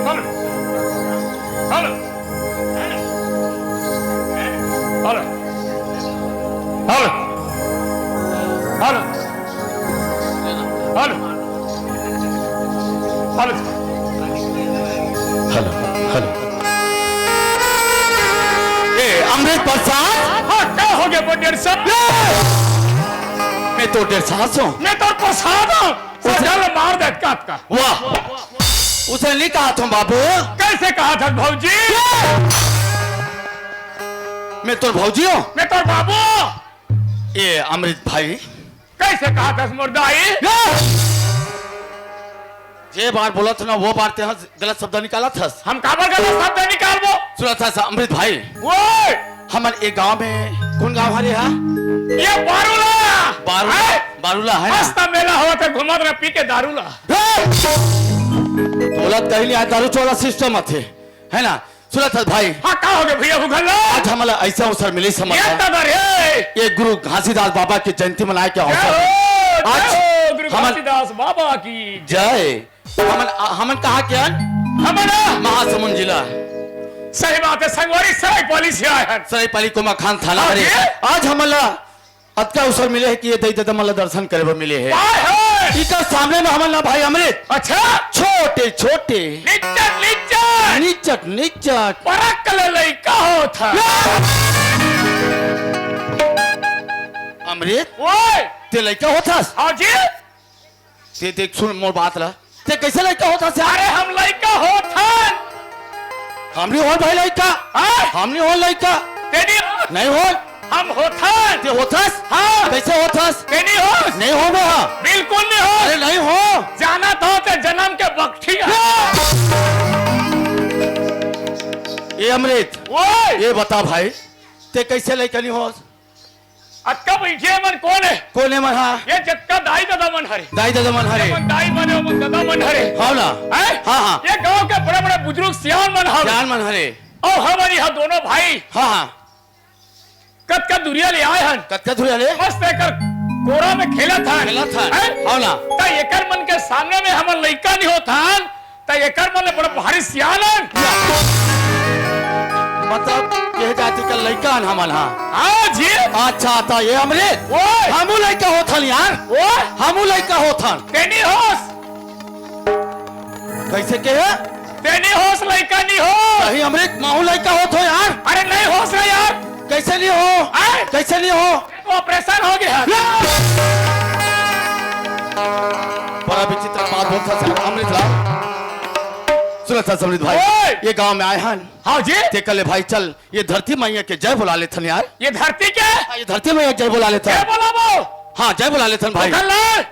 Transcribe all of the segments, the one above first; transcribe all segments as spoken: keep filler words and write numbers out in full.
Hello, hello, hello, hello, hello. Hello, hello. ए, अमृत प्रसाद? हाँ, का हो गया, बो डेढ़ साहब? ए! मैं तो डेढ़ साहब हूँ। मैं तो प्रसाद हूँ। उसे चल, मार दे, काट का। वाह, उसे नहीं कहा था बाबू। कैसे कहा था भौजी? मैं तो भौजी हूँ। मैं तो बाबू। ए अमृत भाई। कैसे कहा था मोर दाई? जे बार बोलत हस ना, वो बार ते ह गलत शब्द निकालत हस। हम काबर गलत शब्द निकालबो? सुनत हस अमृत भाई। ओए! हमर ए गांव में कौन गांव हरे हा? ये बारूला। बारूला, हैं? बारूला है ना? मस्त मेला होवत हे, घूमत रह पी के दारूला। ए! बोलत कहीं नहीं आय, दारू चोला सिस्टम अथे, है ना? सुनत हस भाई। हाँ, का हो गया भैया, उघर ला। आज हमला ऐसा अवसर मिलिस हमन ये ला। तदर हे। ये गुरु घासीदास बाबा की जयंती मनाए के अवसर। जय हो, आज जय हो, गुरु हमन घासीदास बाबा की जय। हमन, हमन कहाँ के हन? हमन महासमुंद जिला। सही बात है, संगवारी, सरायपाली से आए हन। सरायपाली कोमाखान थाना हाँ हरे। जी। आज हमन ला अतका अवसर मिले हे कि ये दई ददा मन ला दर्शन करे बर मिले हे। काय हे? इकर सामने में हमन ला भाई अमृत। अच्छा। छोटे छोटे। निच्चट निच्चट। निच्चट निच्चट। परक ले लइका होत हे। अमृत। ओए। ते लइका होत हस? हाँ जी। ते देख, सुन मोर बात ला। ते कैसे लइका होत हस यार? अरे, हम लइका होत हन। हम नहीं होन भाई लइका। हाँ? हम नहीं होन लइका। ते नहीं होन? नहीं होन। हम होथन। ते होथस? हाँ। कैसे होथस? ते नहीं होस? नहीं हो मैं, हाँ। बिल्कुल नहीं होस। अरे नहीं हो। जानत हो ते जन्म के बकठी है। ये अमृत, ओए। ये बता भाई, ते कैसे लइका नहीं होस? अतका बइठे मन कोन हे? कोन हे मन, हाँ? ये जतका दाई ददा मन हरे। दाई ददा मन हरे। ये मन दाई मन हे, मन ददा मन हरे। हव ना? हैं? हाँ, हाँ। ये गांव के बड़े-बड़े बुजुर्ग सियान मन हवे। सियान मन हरे। अउ हमन इहाँ दोनों भाई। हाँ, हाँ। कतका दुरिया ले आए हन। कतका दुरिया ले? मस्त एकर कोरा में खेलत हन। खेलत हन। हैं? हव ना? त एकर मन के सामने में हमन लइका नहीं होत हन। त एकर मन ले बड़ा भारी सियान हन। मतलब, ये जाति का लइका हन हमन, हाँ। हाँ जी। अच्छा, त ये अमृत, ओए। हमू लइका होथन यार। ओए। हमू लइका होथन। ते नहीं होस। कैसे के हे? ते नहीं होस, लइका नहीं हो। नहीं अमृत, महू लइका होथों यार। अरे नहीं होस रे यार। कैसे नहीं हो? आए। कैसे नहीं हो? ऑपरेशन हो गया। बड़ा विचित्र बात बोलता सर अमृत लाल। सुनत हस अमृत भाई, ओए! ये गांव में आए हन। हाँ जी। ते कहले भाई चल, ये धरती मैया के जय बोला लेथन यार। ये धरती के? हाँ, ये धरती मैया के जय बोला लेथन। जय बोलाबो। हाँ, जय बोला लेथन भाई। तो कर ले।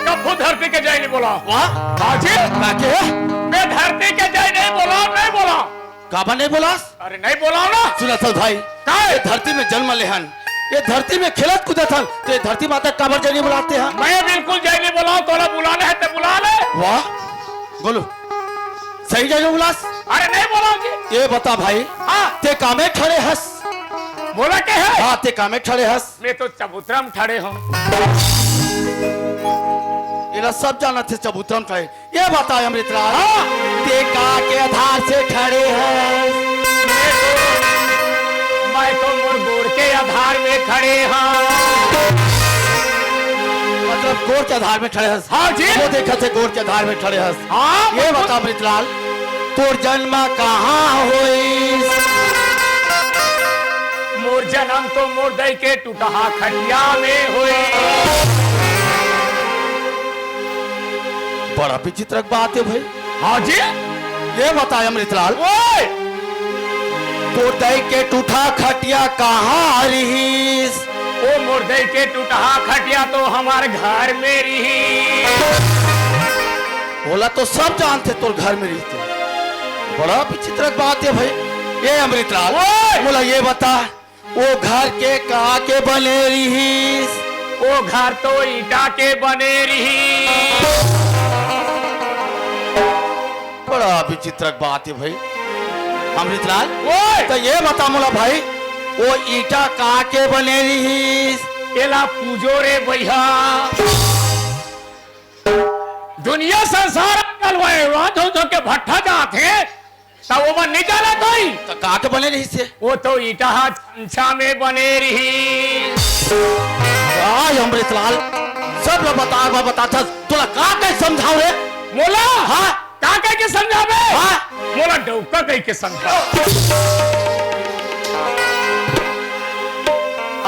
कभू धरती के जय नहीं बोला। वाह। हाँ जी। का के? मैं धरती के जय नहीं बोला, नहीं बोला। काबर नहीं बोलास? अरे नहीं बोलाव ना। सुनत हस भाई, काय? ये धरती में जन्म ले हन, ये धरती में खेलत कूदत हन, त ये धरती माता काबर जय नहीं बोलाते हैं? मैं बिल्कुल जय नहीं बोलाव, तोला बुलाना हे ते बुला ले। वाह, बोलो, सही जय नहीं बोलास? अरे नहीं बोलाव जी। ये बता भाई, हाँ। ते कामे खड़े हस? बोला के है? हाँ, ते कामे खड़े हस? मैं तो चबूतरा में खड़े हों। एला सब जानत हे चबूतरा में खड़े। ये बता अमृतलाल, हाँ। ते का के आधार से खड़े हस? मैं तो, मैं तो मोर गोड़ के आधार में खड़े हंव। मतलब गोड़ के आधार में खड़े हस? हाँ जी। वो देखत हे गोड़ के आधार में खड़े हस। हाँ, ये बिल्कुल। बता अमृतलाल, तोर जन्म कहाँ होइस? मोर जन्म तो मोर दई के टुटहा खटिया में होइस। बड़ा विचित्र बात हे भाई। हाँ जी। ये बता अमृतलाल। ओए! तोर दई के टुटहा खटिया कहाँ रिहिस? ओ मोर दई के टुटहा खटिया तो हमर घर में रिहिस। ओला तो सब जानथे तोर घर में रिहिस। बड़ा विचित्र बात हे भाई। ये अमृतलाल, ओए! मोला ये बता, ओ घर के का के बने रिहिस? ओ घर तो ईटा के बने रिहिस। बड़ा विचित्र बात हे भाई। अमृतलाल, ओए! त ये बता मोला भाई, ओ ईटा का के बने रिहिस? एला पूजो रे भैया। दुनिया संसार में गलवाए, वहाँ धो धो के भट्ठा जात हे, त ओमन नइ जानत होही। त का के बने रिहिस हे? वो तो ईटा ह छमछा में बने रिहिस। वाह अमृतलाल, सब ल बता, बा-, बताथस, तोला का के समझाव रे? मोला? हाँ। का कह के समझाबे? हाँ। मोला डौका कह के समझा।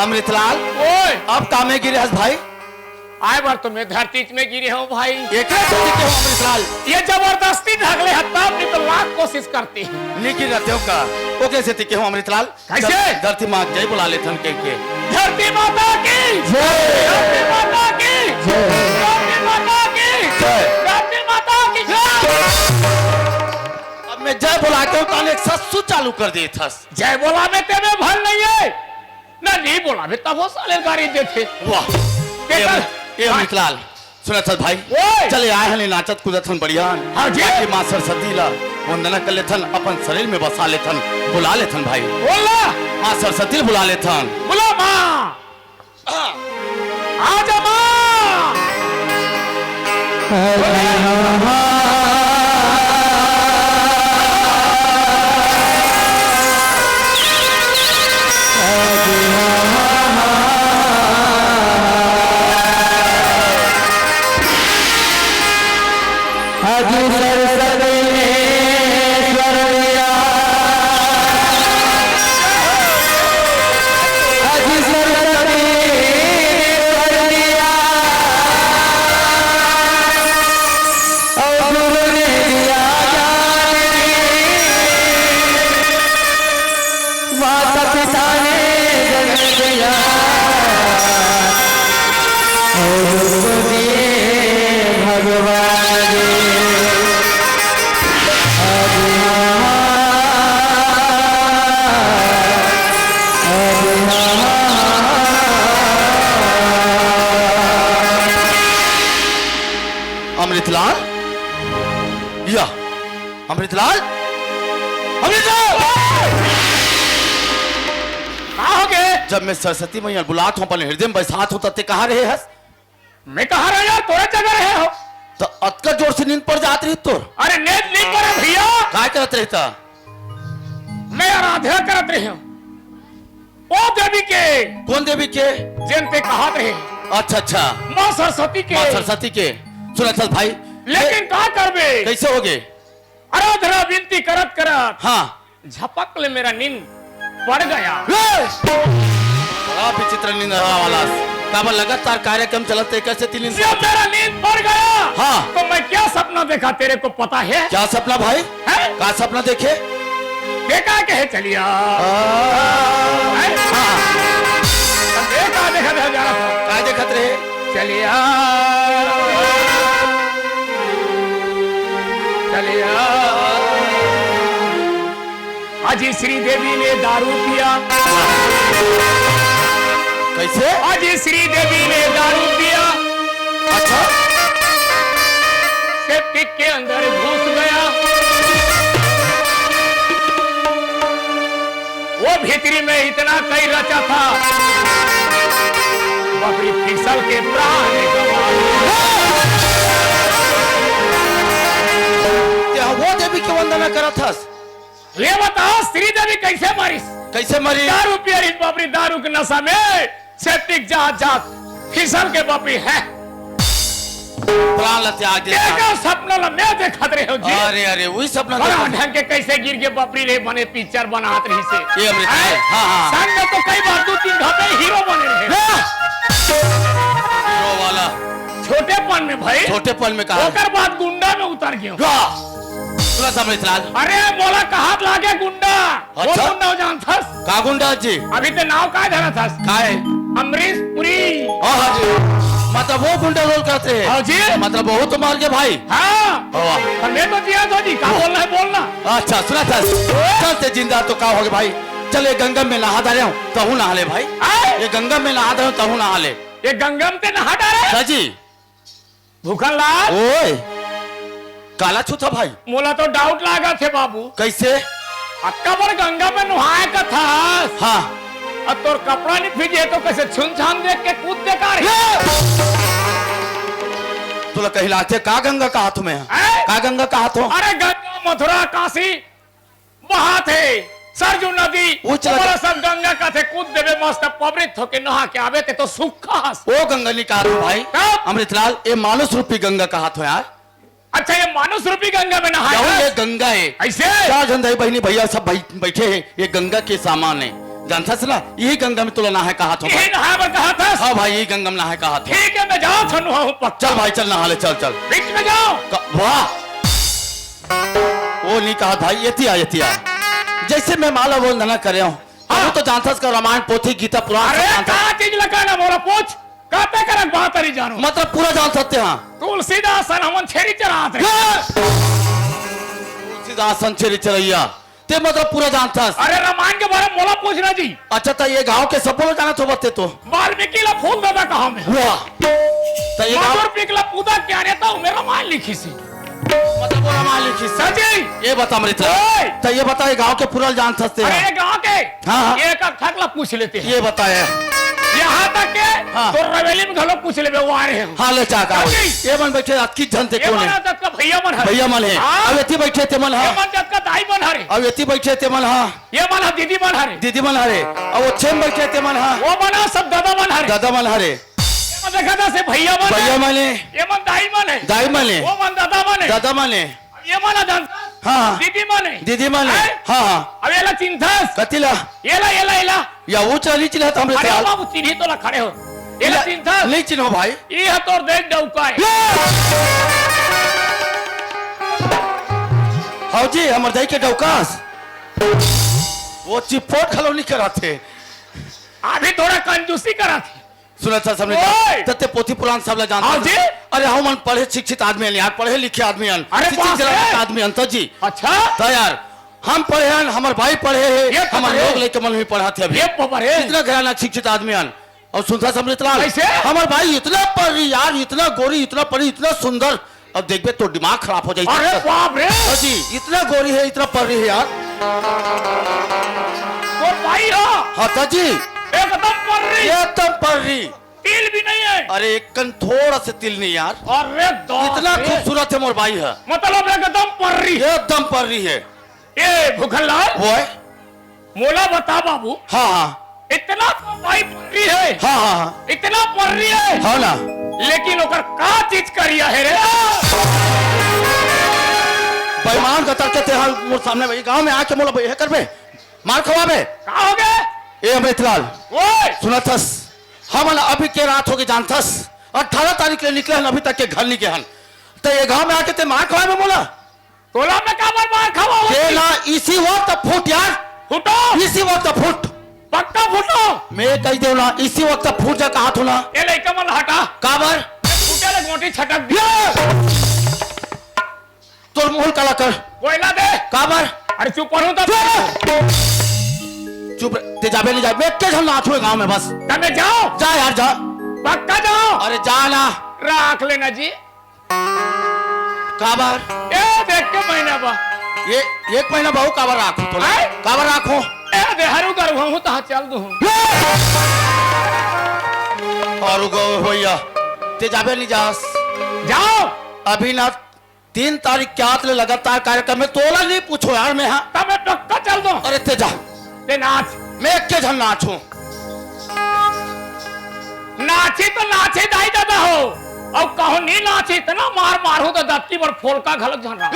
अमृतलाल, ओए। अब कामे गिरे हस भाई? आए बर तो मैं धरती में गिरे हंव भाई। एकरे सेती के हो अमृतलाल? ये जबरदस्ती ढकले हत्ता, नहीं तो लाख कोशिश करती। नहीं गिर रहते हो का? ओकरे सेती के हो अमृतलाल? कैसे? धर-, धरती माँ जय बुला लेथन कह के। धरती माता की जय। धरती माता की जय। धरती माता की जय। धरती माता की जय। अब मैं जय बुला के उताने एक सत्सु चालू कर देथस। जय बोला में तेरे भल नहीं है। ना नहीं बोला बे, तब वो साले गारी देथे। वाह। ये, ये हाँ। अमृतलाल, सुनत हस भाई? ओए। चले आए हन, नाचत कूदत हन बढ़िया। हाँ जी। ताकि माँ सरस्वती ला वंदना कर लेथन, अपन शरीर में बसा लेथन, बुला लेथन भाई। बोला। माँ सरस्वती बुला लेथन। बोला माँ। हाँ। आजा माँ। अज सरस्वती ने स्वर दिया, अज सरस्वती ने स्वर दिया, और गुरु ने दिया ज्ञान। माता पिता ने या, अमृतलाल, अमृतलाल! का हो गे? जब मैं सरस्वती मैया ल बुलात हंव, अपन हृदय म बइसात हंव, त तें कहां रहे हस? मैं कहां रहेंव यार, तोरे जगह रहे हंव। त अतका जोर से नींद पड़ जात रहिस तोर? अरे नींद नइ पड़े भइया। काय करत रहे त? मैं आराधना करत रहेंव। ओ देवी के। कोन देवी के? जेन तें कहत रहे। अच्छा, अच्छा। माँ सरस्वती के। माँ सरस्वती के। सुनत हस भाई। लेकिन का करबे? कइसे होगे? आराधना विनती करत करत हाँ। झपक ले मेरा नींद पड़ गया। ए! बड़ा विचित्र नींद हरा वाला। काबर लगातार कार्यक्रम चलत हे, कइसे तें नींद? जब मेरा नींद पड़ गया, हाँ। तो मैं क्या सपना देखा, तेरे को पता है? क्या सपना भाई? हैं? का सपना देखे? देखा के है चलिया। आ। हैं? हाँ। देखा, देखा, देखा जा रहा था। का देखत रहे? चलिया। चलिया। आज श्रीदेवी ने दारू पिया। कइसे? आज श्रीदेवी ने दारू पिया। अच्छा। सेप्टिक के अंदर घुस गया। वो भीतरी में इतना कई रचा था, बकरी फिसल के प्राण गंवा दिया। तें वो देवी के वंदना करत हस? ये बताओ, श्रीदेवी कइसे मरिस? कइसे मरिस? दारू पियरिस बाप रे, दारू के नशा में सेप्टिक जात जात फिसल के बाप रे है। प्राण ला त्याग दे। देखा सपना ला मैं देखत रहेंव जी। अरे, अरे, वही सपना बड़ा देखत। ढंग के कइसे गिर के बाप रे, बने पिक्चर बनात रहिस हे। ये अमृत हैं? है। हाँ, हाँ। संग में तो कई बार दू तीन घाटे हीरो बने रहे। हाँ। हीरो वाला। छोटेपन में भाई। छोटेपन में कहा। ओकर बाद गुंडा में उतर गेंव। वाह। सुनत हस अमृतलाल। अरे मोला कहत लागे गुंडा। वो अच्छा। गुंडा हो जानत हस? का गुंडा जी? अभी तें नाव का धरत हस? का हे? अमरीश पुरी। हाँ, हाँ जी। मतलब वो गुंडा रोल करत हे? हाँ जी। मतलब बहुत मार के भाई। हाँ। वाह। पर मैं तो जिया तो जी, का बोलना है बोलना। अच्छा, सुनत हस। चल तें जिंदा तो का होगे भाई? चल ये गंगा में नहा डारेंव, तहूं नहा ले भाई। आय। ये गंगा में नहा डारेंव, तहूं नहा ले। ये गंगा में तें नहा डारे? हाँ जी। भूखनलाल। ओए, काला छूथस भाई? मोला तो डाउट लागत हे बाबू। कइसे? अतका बड़ गंगा में नहाय कथस। हाँ। अब तोर कपड़ा नइ भीजे तो कइसे छुन छान देख के कूद दे का रे? ये! तोला कहीं लागथे का गंगा कहत हंव मैं? हैं? का गंगा कहत हंव? अरे गंगा, मथुरा, काशी, बहत हे, सरजू नदी, वो चला ओला जा। सब गंगा कथे, कूद देबे मस्त, पवित्र होके नहा के आबे, तें तो सुख हस। वो गंगा नइ कहत हंव भाई। तब? अमृतलाल, ये मानुष रूपी गंगा कहत हंव यार। अच्छा, ये मानुष रूपी गंगा में नहाय हस? ये गंगा हे। अइसे? चार झन दाई बहिनी भइया सब भाई बइठे हे, ये गंगा के समान हे। जानत हस ना, यही गंगा में तोला नहाय कहत हंव। यही नहाय बर कहत हस? हाँ भाई, यही गंगा में नहाय कहत हंव। ठीक हे, मैं जात हंव, नहाहूं पक्का। चल भाई, चल नहा ले, चल, चल। बीच में जांव। क-, वाह। वो नइ कहत भाई, एती आ, एती आ। जइसे मैं माला वंदना करे हंव, हाँ। तहूं तो जानत हस का रामायण, पोथी, गीता, पुराण सब अरे जानत हस। का चीज लगा ना मोला पूछ, काते करक बात हरी जानव। मतलब पूरा जानत हस तें हाँ। तुलसीदास असन हमन छेरी चरात रहेन। ये! तुलसीदास असन छेरी चरइया। तें मतलब पूरा जानत हस। अरे रामायण के बारे में मोला पूछना जी। अच्छा, त ये गांव के सबो ला जानत होबे तें तो। वाल्मीकि ला फूल ददा कहां मैं? वाह। त ये गांव मधुर पीक ला पूदा के आने त मैं रामायण लिखिस। मतलब वो रामायण लिखिस। सर जी। ये बता अमृत। ओए। त ये बता, ये गांव के पूरा जानत हस तें। अरे ये गांव के। हाँ, हाँ। ये एक ठक ला पूछ लेते हैं। ये बताया। यहां तक के हाँ। तो रवेली में घलो पूछ लेबे, वो आ रहे हैं। हाँ, ले चाह का। सर जी। ये मन बइठे, अतकी झन तें ये कोन हे? मन जतका भइया मन हरे। भइया मन हे। हाँ। अब एती बइठे तेमन हा। ये मन जतका दाई मन हरे। अब एती बइठे तेमन हा। ये मन हा दीदी मन हरे। दीदी मन हरे। अब ओ छेम बइठे तेमन हा। वो मन हा सब ददा मन हरे। ददा मन हरे। ये मन देखत हस भइया मन भइया हे। मन हे। ये मन दाई मन हे। दाई मन हे। वो मन ददा मन हे। ददा मन हे। अब ये मन हा जानत हस। हाँ। दीदी मन हे। दीदी मन हे। हैं? हाँ, हाँ। अब एला चिन्हत हस। कति ला? एला, एला, एला। या वो चला नइ चिन्हत हस हमरे अरे साल। बाबू, चिन्ही तो ला खड़े हो। एला ले, चिन्हत हस। नइ चिन्हों भाई। ये हा तोर दाई डौका हे। ये! हव जी, हमर दाई के डौका हस। वो चिपोट घलो नइ करत हे। अभी थोड़ा कंजूसी करत हे। सुनत हस हमरे ओए! त तें पोथी पुराण सब ला जानत हस। हाँ जी। अरे हमन पढ़े शिक्षित आदमी हन यार, पढ़े लिखे आदमी हन, अरे शिक्षित बाप रे! जनानाक आदमी हन त जी। अच्छा। त यार, हम पढ़े हन, हमर भाई पढ़े हे, ये तो हमर पढ़े। लोग लइका मन भी पढ़त हे अभी। ये पढ़े। इतना घराना शिक्षित आदमी हन। अउ सुनत हस अमृतलाल, कइसे? हमर भाई इतना पढ़ी यार, इतना गोरी, इतना पढ़ी, इतना सुंदर, अब देखबे तो दिमाग खराब हो जाई। अरे बाप रे! हाँ जी, इतना गोरी है, इतना पर्री है यार। तोर बाई हो? हाँ जी। एकदम पर्री। एकदम पर्री। तिल भी नहीं है। अरे एक कन थोड़ा से तिल नहीं यार। अरे दास इतना रे। खूबसूरत है मोर बाई है। मतलब एकदम पर्री। एकदम पर्री है। ए भूखन लाल। वो है। मोला बता बाबू। हाँ हाँ। इतना तो भाई पर्री है। हाँ हाँ हाँ। इतना पर्री है। हाँ ना। लेकिन ओकर का चीज करिया है रे? बेईमान गतर के तेहा मोर सामने भाई गांव में आके मोला ये करबे, मार खवाबे। का हो गए? ए अमृतलाल। ओए। सुनत हस, हमन अभी के रात हो के जानथस, अठारह तारीख ले निकले हन, अभी तक के घर नहीं के हन, तो ये गांव में आके ते मार खवाबे मोला? तोला मैं काबर मार खावा होती? तेला इसी वक्त फुट यार। फुटो। इसी वक्त फुट। पक्का फुटो। मैं कही देव ना, इसी वक्त फुट जा कहा थो ना। ये लइका मन हटा। काबर? फुटे ले गोटी छटक दी। ये! तोर मुंह काला कर। कोयला दे। काबर? अरे चुप करो तो। चुप रह। चुप रह। ते जाबे नहीं जाबे। मैं के झन नाचो गांव में बस। तमे जाओ। जा यार जा। पक्का जाओ। अरे जा ना। राख लेना जी। काबर? ए, देख के महीना बा। ये एक महीना बाहू काबर राखो तोला? आय? काबर राखो? ए, देहरू कर हूँ, तहाँ चल दूँ। और गो भैया, ते जाबे नहीं जास। जाओ। अभी ना तीन तारीख के आत ले लगातार कार्यक्रम में तोला नहीं पूछो यार मैं, हाँ। तब मैं पक्का चल दूँ। अरे ते जा। ते नाच। मैं एक के झन नाचूं। नाची तो नाची दाई दादा हो, अउ कहूं नी नाची, इतना मार मारू तो दत्ती बर फोलका घलक झन रहा।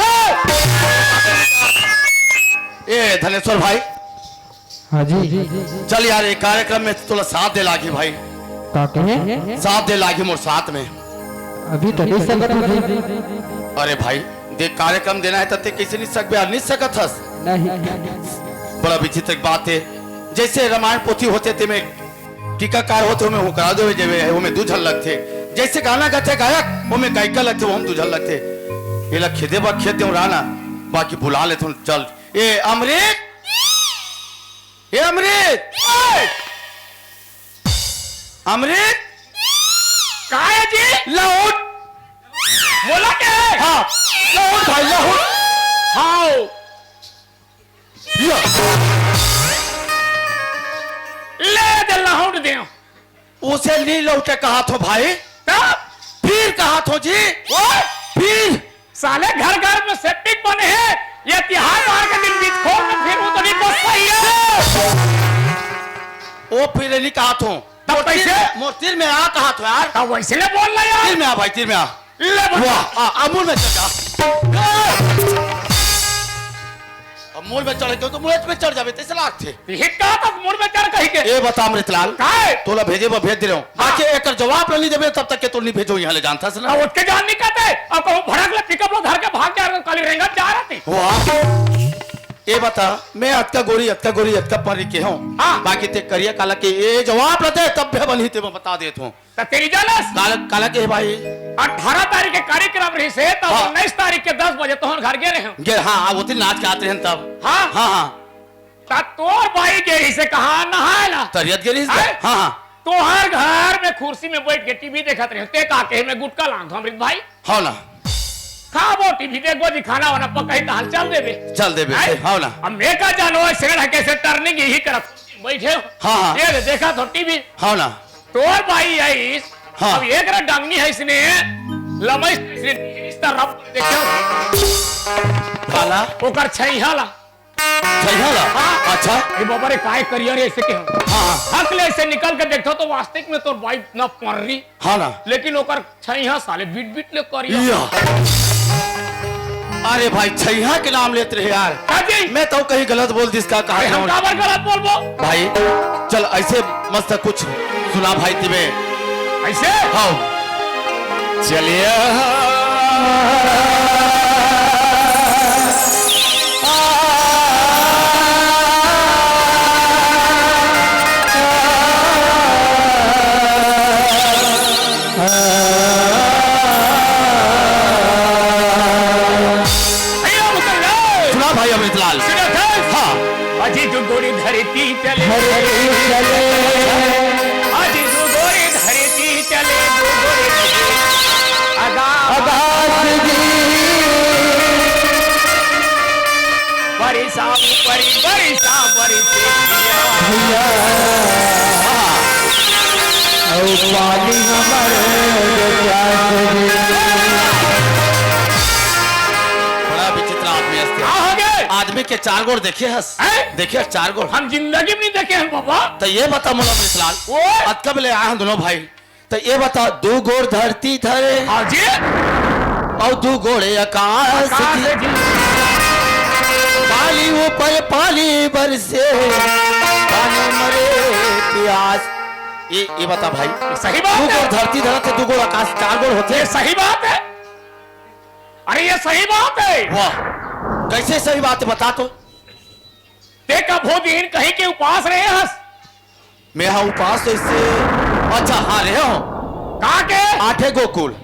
ए, ए धनेश्वर भाई, हाँ जी। चल यार, ये कार्यक्रम में तोला साथ दे लागी भाई। का कहे? साथ दे लागी मोर साथ में। अभी तो नहीं सकत हो जी। अरे भाई, देख, कार्यक्रम देना है त ते कैसे नहीं सकबे यार, नहीं सकत हस। नहीं। बड़ा विचित्र बात है, जैसे रामायण पोथी होथे ते में टीकाकार होथे, ओमे हुकरा देवे जेवे है, ओमे दू झन लगथे। जैसे गाना गाथे गायक, ओमे गायिका लगथे, ओमे दू झन लगथे। एला खेदे बर खेद देव राना, बाकी बुला लेथन, चल। ए अमृत, ए अमृत, ए! अमृत, का है जी? ला उठ। बोला क्या है? हाँ, ला उठ भाई, ला उठ। हाओ। या। ले दे, ला उठ दे। उसे नी लौटे कहा थो भाई। तब? फिर कहा थो जी। वो? फिर? साले घर घर में सेप्टिक बने हैं, ये तिहार वार के दिन बीज खोल में फिर वो तो नहीं बस सही है। ओ फिर नहीं कहा थो। तब मोर तीर कैसे? में, मोर तीर में आ कहा थो यार। तब वैसे ले बोल ना यार। तीर में आ भाई, तीर में आ। ले बोल। वाह, आ, आ, मूल में चढ़ जा। अब मूल में चढ़ के तो मूल में चढ़ जाबे, तैसे लागथे। हित कहा तक मूल में चढ़ कही के। ए बता अमृतलाल, काहे? तोला भेजे बर भेज दे रहे हो। हाँ। बाकी एकर जवाब ल नहीं देबे तब तक के तो नहीं भेजो यहाँ ले जानता से ना। अब उठ के जान नहीं कहते, अब कहूँ भड़क ले पिकअप लो धर के भाग जा रहे, काली रेंगत जा रही। वाह। ए बता, मैं अतका गोरी, अतका गोरी, अतका परी के हूँ। हाँ। बाकी ते करिया काला के ए जवाब ल दे, तब भी बनही ते मैं बता देत हूँ। त तेरी जानस? काला, काला के भाई? अठारह तारीख के कार्यक्रम रहिसे, तब हाँ। उन्नीस तारीख के दस बजे तोहन घर गे रहे हो। गे, हाँ, हाँ, वो दिन नाच के आते हैं तब। हाँ। हाँ, हाँ। त तोर बाई गे रहिसे कहाँ नहाए ला? तरियत गे रहिसे? हैं? हाँ, हाँ। तोहर घर में कुर्सी में बैठ के टीवी देखत रहे, ते का कहे मैं गुटका लान अमृत भाई? हाँ ना। खाबो टीवी देखबो जी, खाना वाना पकाई त हाल चल देबे। चल देबे, हैं? हाँ ना। अब मैं का जानो, ऐसे ना कैसे टर्निंग यही करत बैठे हो। हाँ, हाँ। ये ले, देखा तो टीवी। हाँ ना। तोर बाई आइस, हाँ। अब एक रा डंगनी है इसने, लमइस इसने, इस तरह देखे हो। काला? ओकर छैहा ला। छैहा ला? हाँ। अच्छा। ए बाबा रे, काय करिया रे, ऐसे के हो? हाँ, हाँ। हक ले ऐसे निकल के देखो तो वास्तविक में तोर बाई ना पर्री। हाँ ना। लेकिन ओकर छैहा साले बिट बिट ले करिया। या। अरे भाई, छैहा के नाम लेत रहे यार। हाँ जी। मैं तो कहीं गलत बोल दिस का कहा अरे, हम जाऊं? काबर गलत बोलबो? भाई, चल ऐसे मस्त कुछ सुना भाई तिबे। ऐसे? हाँ। चलिया। भैया मुसलमान। सुना भाई अमृतलाल। सुना था? हाँ। अजी जो गोरी धरती चले। धरती चले। अजी जो गोरी धरती चले, जो गोरी धरती। आकाश जी। बरिसा ऊपरी, बरिसा बरिसे भैया। अउ पानी हमर प्यास जी। बड़ा विचित्र आदमी हस ते। का हो गे? आदमी के चार गोड़ देखे हस? हैं? देखे हस चार गोड़? हम जिंदगी में नहीं देखे हैं बाबा। त ये बता मोला ब्रजलाल, ओ? अतका बेले आए हैं दोनों भाई, त ये बता, दू गोड़ धरती धरे हाँ जी। अउ दू गोड़ आकाश आकाश की। की। पानी ऊपर पानी बरसे, पानी मरे प्यास। ये, ये बता भाई, सही बात दू है। गोड़ धरती धरत हे, दू गोड़ आकाश, चार गोड़ होथे। ये सही बात है। अरे ये सही बात है। वाह, कैसे सही बात है, बता तो। ते कभो दिन कहीं के उपास रहे हस? मैं हा उपास तो इससे अच्छा, हाँ रहे हो। कहाँ के? आठे गोकुल।